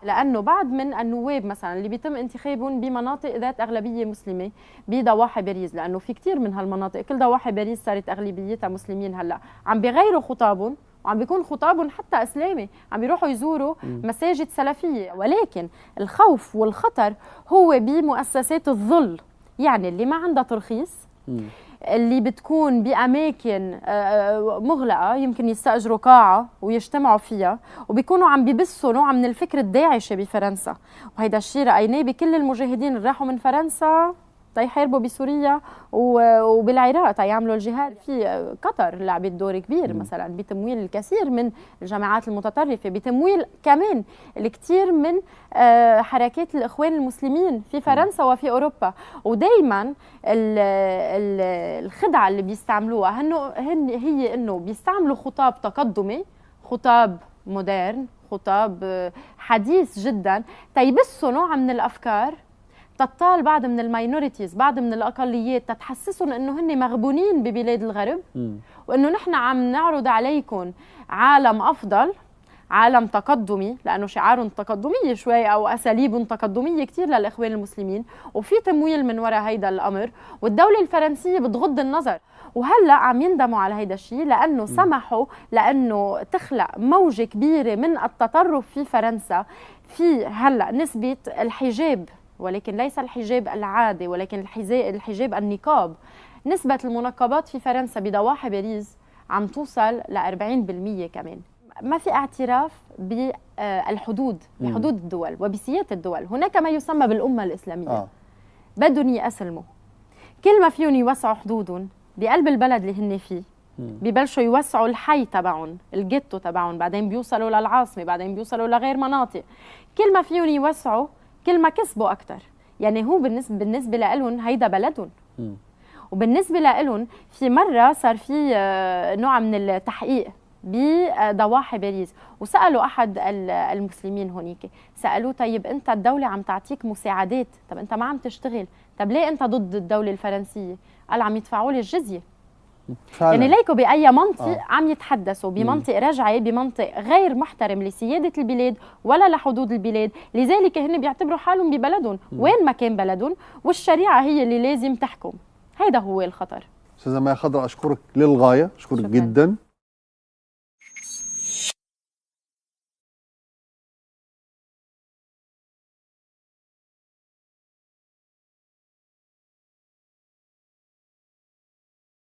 لأنه بعض من النواب مثلا اللي بيتم انتخابهم بمناطق ذات أغلبية مسلمة بضواحي باريس، لأنه في كثير من هالمناطق، كل ضواحي باريس صارت أغلبيتها مسلمين، هلا عم بيغيروا خطابهم وعم بيكون خطابهم حتى إسلامي، عم بيروحوا يزوروا مساجد سلفية. ولكن الخوف والخطر هو بمؤسسات الظل، يعني اللي ما عندها ترخيص، اللي بتكون بأماكن مغلقة، يمكن يستأجروا قاعة ويجتمعوا فيها، وبيكونوا عم بيبثوا نوع من الفكر الداعشي بفرنسا. وهيدا الشيء رأيناه بكل المجاهدين اللي راحوا من فرنسا تيحاربوا بسوريا وبالعراق تيعملوا الجهاد. في قطر لعبت دور كبير مثلا بتمويل الكثير من الجماعات المتطرفة، بتمويل كمان الكثير من حركات الإخوان المسلمين في فرنسا وفي أوروبا. ودايما الخدعة اللي بيستعملوها هي إنه بيستعملوا خطاب تقدمي، خطاب مودرن، خطاب حديث جدا، تيبثوا نوع من الأفكار تطال بعض من ال minorities، بعض من الأقليات، تتحسسهم إنه هن مغبونين ببلاد الغرب، وإنه نحن عم نعرض عليكم عالم أفضل، عالم تقدمي، لأنه شعارهم تقدمية شوي أو أساليبهم تقدمية كتير للإخوان المسلمين، وفي تمويل من وراء هيدا الأمر، والدولة الفرنسية بتغض النظر. وهلأ عم يندموا على هيدا الشيء لأنه سمحوا لأنه تخلق موجة كبيرة من التطرف في فرنسا. في هلأ نسبة الحجاب، ولكن ليس الحجاب العادي، ولكن الحجاب النقاب، نسبة المنقبات في فرنسا بضواحي باريس عم توصل ل 40% كمان. ما في اعتراف بالحدود، بحدود الدول وبسيادة الدول. هناك ما يسمى بالأمة الإسلامية. بدهم يأسلموا، كل ما فيهم يوسعوا حدودهم بقلب البلد اللي هن فيه، ببلشوا يوسعوا الحي تبعهم، الجيتو تبعهم، بعدين بيوصلوا للعاصمة، بعدين بيوصلوا لغير مناطق. كل ما فيهم يوسعوا كل ما كسبوا أكتر. يعني هو بالنسبة لهم هيدا بلدهم. وبالنسبة لهم في مرة صار في نوع من التحقيق بضواحي باريس، وسألوا أحد المسلمين هونيك، سألوه طيب أنت الدولة عم تعطيك مساعدات، طب أنت ما عم تشتغل، طب ليه أنت ضد الدولة الفرنسية؟ قال عم يدفعوا لي الجزية. فعلا. يعني ليكوا بأي منطق عم يتحدثوا، بمنطق رجعي، بمنطق غير محترم لسيادة البلاد ولا لحدود البلاد. لذلك هن بيعتبروا حالهم ببلدهم وين ما كان بلدهم، والشريعة هي اللي لازم تحكم. هيدا هو الخطر. أستاذة مايا خضرا، أشكرك للغاية، أشكرك جدا.